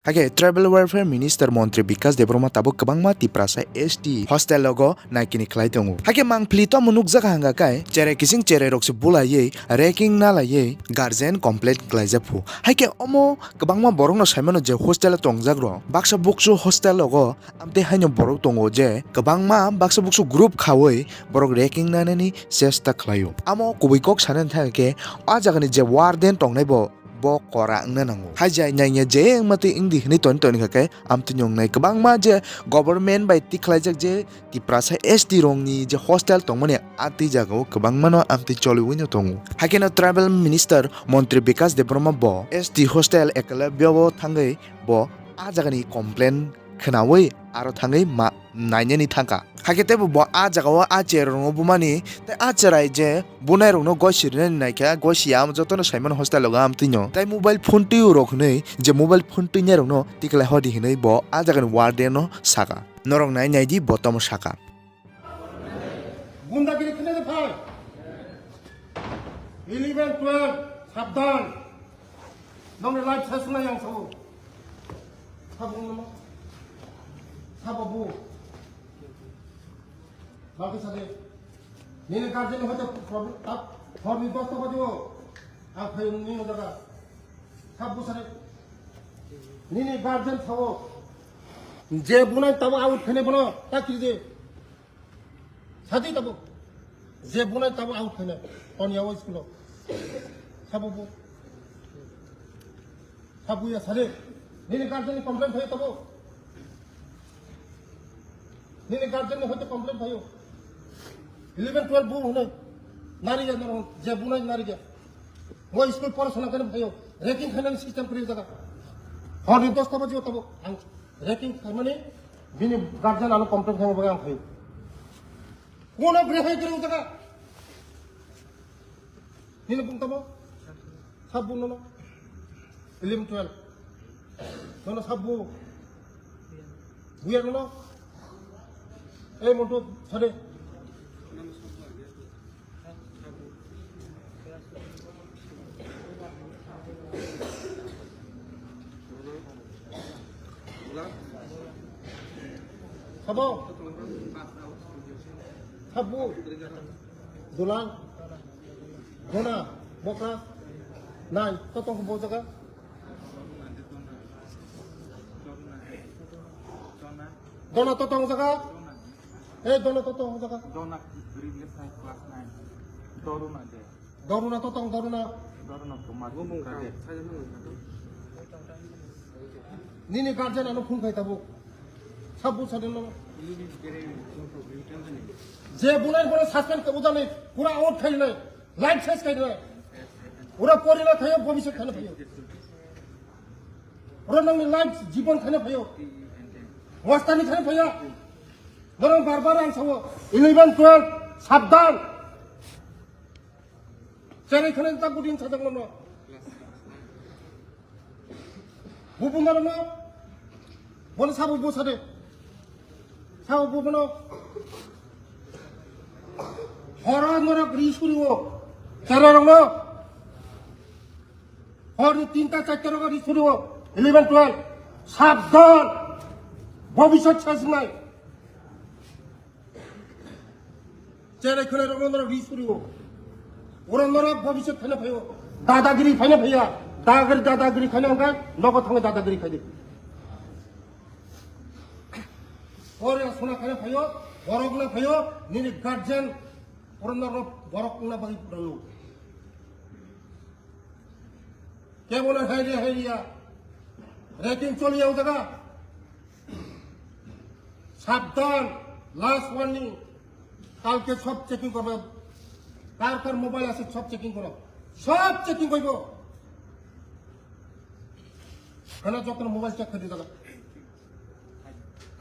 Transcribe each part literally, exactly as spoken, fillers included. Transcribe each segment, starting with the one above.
Hakhe Tribal Welfare Minister Montri Bikash Debbarma tabuk kwbangma Tiprasa S T hostel rogo naikini khlai tongo. Hakhe mangpili tamo nukjak hangka kai cherai kising cherai rok se bulaiwi ragging nalaiwi guardian complaint khlaijak phu. Hakhe omo kwbangma borokno saimano je hostel o tongjak rok baksa buksu hostel rogo amtwi haino borok tongo je kwbangma baksa buksu group khawi borok ragging nanani chesta khlaio. Amo kubui kok sanani thangkhe o jagani je warden tongnai bo bo kora wngna nango. Haijai naiya je wngma twi wngdi hinwi toni toni kha khe amtwini wngnai kwbangma je government bai tikhlaijak je Tiprasa S T rokni je hostel tongmani a twi jagao kwbangmano amtwi choliwino tongo. Haikhe no tribal minister montri Bikash Debbarma bo S T hostel Eklavya o thangwi bo a jagani complaint khwnawi aro thangwi ma nainani thangkha. Hakhe teibo bo a jagao a cherokno bumani tei a cherai je bunairokno goi sirinani naikha, goi siya amo jotono saimano hostel logo amtwino. Tei mobile phone twi rok hwnwi je mobile phone twinairokno tiklai hodi hwnwi bo a jagani warden no saka. Norok nai naidi bo tamo saka. Gundagiri khwlai de phai. Eleven, twelve, sabdan. Nongni life seswnai ang sabo. Sabo nang. Sabo bu. Bagwi sade. Nini guardian hoite problem tak horni dosta baji o. Ang phai nini jaga. Sabo sade. Nini guardian sabo. Je bunai tabo out khene bono takri de. Sadi tabo. Je bunai tabo out khaina. Toniya o school o. Sabo bo. Sabo ya sade. Nini guardian ni complaint phayo tabo. Nini guardian ni hoite complaint phayo. Eleven twelve bo hwnwi. Nari ya naro. Je bunai nari ya. Mo school porasona khaina phayo. Ragging khaina system kri jaga. Horni dosta baji o tabo. Ang ragging khaimani. Bini guardian ano complaint khaima bagwi ang phayo. Kuno brehai kwrwng jaga. Nini bung tamo? Sabbu nono. Eleven twelve. Nono sabbu. Buya nono. Ei montu sade. Sabo. Sabu. Dulang. Dona. Bokra. Nai. Totong bo jaga. Dona totong jaga. Eh, dona totong jaga. Dona replace hai class nine. Doruna de. Doruna totong, doruna. Doruna kumar. Nini guardian ano phone khai tabuk. Sabbu sadin no. Je bunai bono suspend ke ujani pura out khai nai. Life ses khai nai. Ura pori na thayo, bhobishyot khana phayo. Ura nangni life jibon khana phayo. Wastani khana phayo. Norok bar bar ang sao. Eleven, twelve, sabdan. Cherai khana tak budin sajak mano. Bubu mano no. Bono sabo bo sade. Sabo bo bono. Horo norok ri suri o. Cherai rok no. Horni tinta charta rok ri suri o. Eleven, twelve. Sabdan. Bhobishyot ses nai. Cherai khwlai rok norok ri suri o. Oro norok bhobishyot phaina phaio. Dadagiri phaina phaiya. Dadagiri, dadagiri khaina hwnkhe nogo thangwi dadagiri khaidi. Oro sona khaina phaio, borok na phaio, nini guardian oro norok borok na bagwi rwio. Kebono hairi hairiya. Ragging choliya o jaga. Sabdan, last warning. Kalke sob checking korbe. Kar kar mobile ase sob checking koro. Sob checking koibo. Khana jotono mobile check khadi jaga.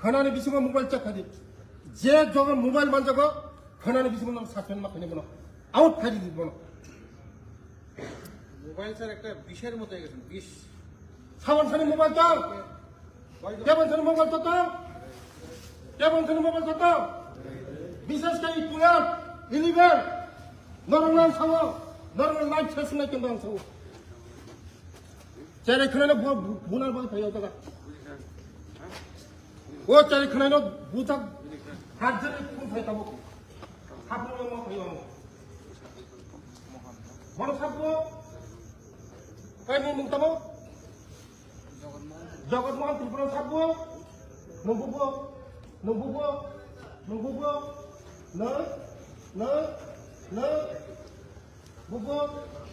Khanani bisingo mobile check khadi. Je jogo mobile manjago, khanani bisingo nang suspend ma khani bono. Out khadi di bono. Mobile sir একটা বিষের মতো হয়ে গেছে, বিষ। সাবন সানি মোবাইল তো। কেমন সানি মোবাইল তো তো? কেমন সানি মোবাইল তো তো? বিশেষ করে টুয়েলভ, ইলেভেন, নরমাল সাবো, নরমাল লাইফ শেষ নাই কিন্তু সাবো। Cherai khwnaino bu-, bu-, bunar bagwi phaio jaga. O cherai khwnaino bujak harjani phun phai tabuk. Hapung no phai amo. Bono sabbo. Kai mung mung tamo. Jagat Mohan Tripura sabbo. Nunggubo. Nunggubo. Nunggubo. Na. Na. Na. Bubo,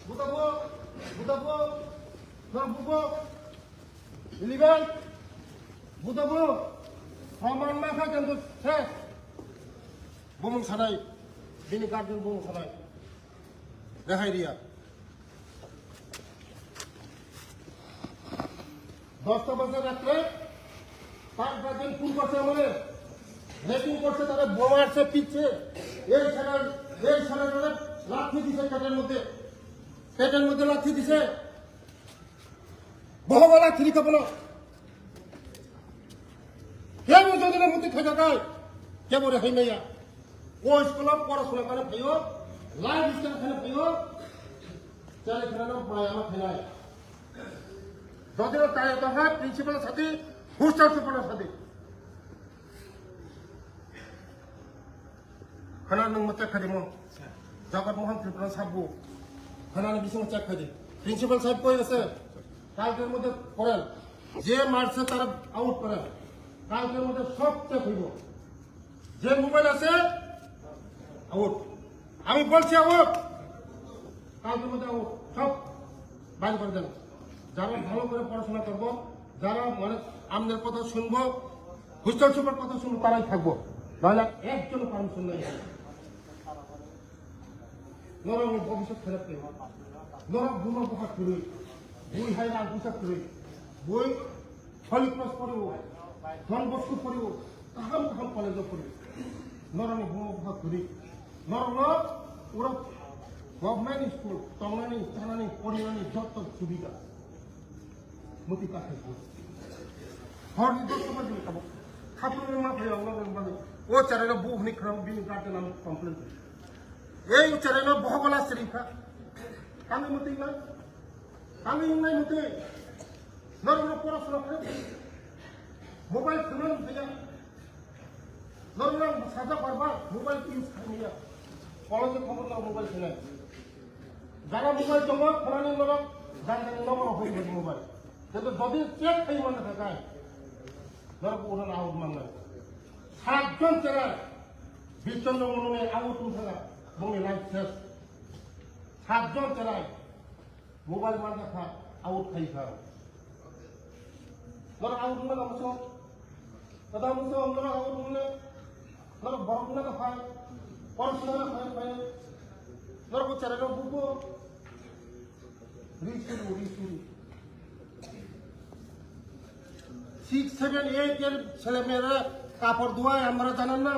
butabo, butabo, nang bubo, iligan, butabo, saman masa tentu ses. Bumung sanai, bini guardian bumung sanai. Rehai riya. দশটা বাজে রাত্রে, পাঁচ বাজে ফোন করছে আমাদের, রেকিং করছে, তারা বোমা আসছে, পিটছে, এই ছেলের, এই ছেলেটারে লাথি দিছে পেটের মধ্যে, পেটের মধ্যে লাথি দিছে, বহবা লাথি দিতে বলো। কেউ যদি না মধ্যে খেতে দেয়, কেবল রেহাই মেয়া। ও স্কুলে পড়াশোনা করে ভাইও, লাইফ স্টাইল খেলে ভাইও, চালে খেলে না, মায়া না খেলায়। Jodi no tai to ha principal sadi, hostel super sadi. Khana nung mo check khadi mo. Jagat Mohan Tripura sabu. Khana nung bising check khadi. Principal sahib koi ase. Kalker moddhe koren. Je marse tara out koren. Kalker moddhe sob check hoibo. যে মোবাইল আছে, আউট। আমি বলছি আউট। কালকের মধ্যে আউট। সব বাইর করে দেন। যারা ভালো করে পড়াশোনা করবো, যারা মানে আমাদের কথা শুনবো, হোস্টেল সুপার কথা শুনবো, তারাই থাকবো। নাহলে একজনও পারমিশন নেই। Norok ni bhobishyot khelak twi. Norok buma bupha kwrwi. Bui hai rang puisa kwrwi. Bui Holy Cross poriwo. Don Bosco poriwo. Kaham kaham college o poriwo. Norok ni buma bupha kwrwi. Norok no uro government school tongnani, chanani, porinani jotto subida. Muti ta khai. Hor ni dos somoi ni kabo. Khapung ma phai ang norok ni bagwi. O chara no bu hni khram bini guardian ang complain. Ei uchare no bohogola siri kha. Kami muti na? Kami hingnai muti? Norok no porosona khe? Mobile phone no thaya. Norok no sajak barbar mobile use khaimya. College khobor no mobile khainai. Jara mobile tongo, khorani norok, jara jara norok hoi hoi mobile. Jodi jodi check khai mano kha kai. Norok uran out manna. Satjon cherai. Bichondro Mononi out wngkha, bongni life ses. Satjon cherai mobile manjakha, out khaikha. Norok out wngmano muchung. Kada muchung norok out wngmano. Norok borok wngna phai. Porosona phai phai. Norok bo cherai rok buko. Risuru, risuru. Six, seven, eight এর ছেলে মেয়েরা কাপড় ধোয়ায়, আমরা জানেন না?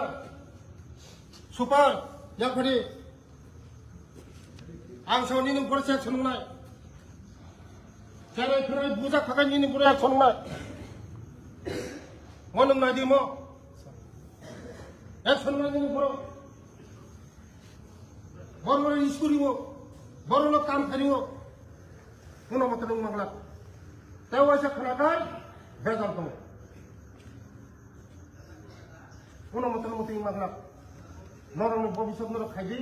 সুপার, যা করি। Ang sa nini bore se sunung nai. Cherai khwrai buja khakai nini bore se sunung nai. Mo nung nai di mo. Ek sunung nai nini bore. Borok no use koriwo, borok no kam khario, kuno mote nung mangla. Tei waisa khwnakhai bejal tongo. Kuno mote nung twi mangla. Norok ni bobiswk norok khaidi,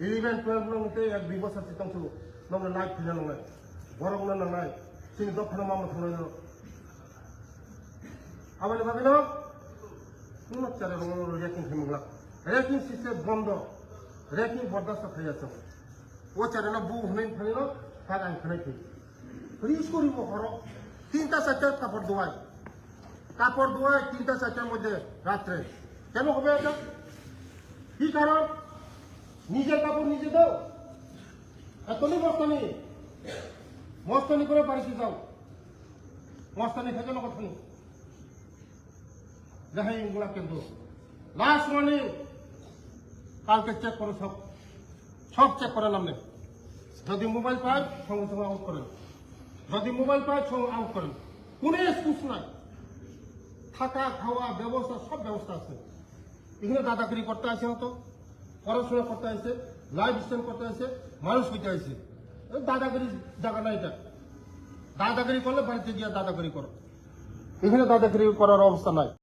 eleven, twelve no tei ek dui bosor si tongsu, norok no life phina nangnai, borok no nangnai, chini dophano ma mwthangnaino. Aboni bagwino, kuno chara rokno raking khe manglak. Raking system bondo. Raking bordasha khaiya chwng. O chara no bu hwnwi phaino, tak ang khwnai thwi. Ri suri bo horo. Tinta charta kapor duai. Kapor duai tinta charta moddhe ratre. Keno hobe eta? Ki karon? Nijer kapor nije do. Etoni mostani. Mostani kore parisi jao. Mostani khe keno kothani. Jahai wngla kintu last money kalke check koro sob, sob check kore lamne. Jodi mobile pai, songe songe out kore. Jodi mobile pai, songe out kore. Kune excuse nai. Thaka, khawa, bebosta, sob bebosta ase. Ekhane dadagiri korte ase hoto, porashona korte ase, lifestyle korte ase, manush hoite ase. Dadagiri jaga nai eta. দাদাগিরি করলে বাড়িতে গিয়ে দাদাগিরি করো। এখানে দাদাগিরি করার অবস্থা নাই।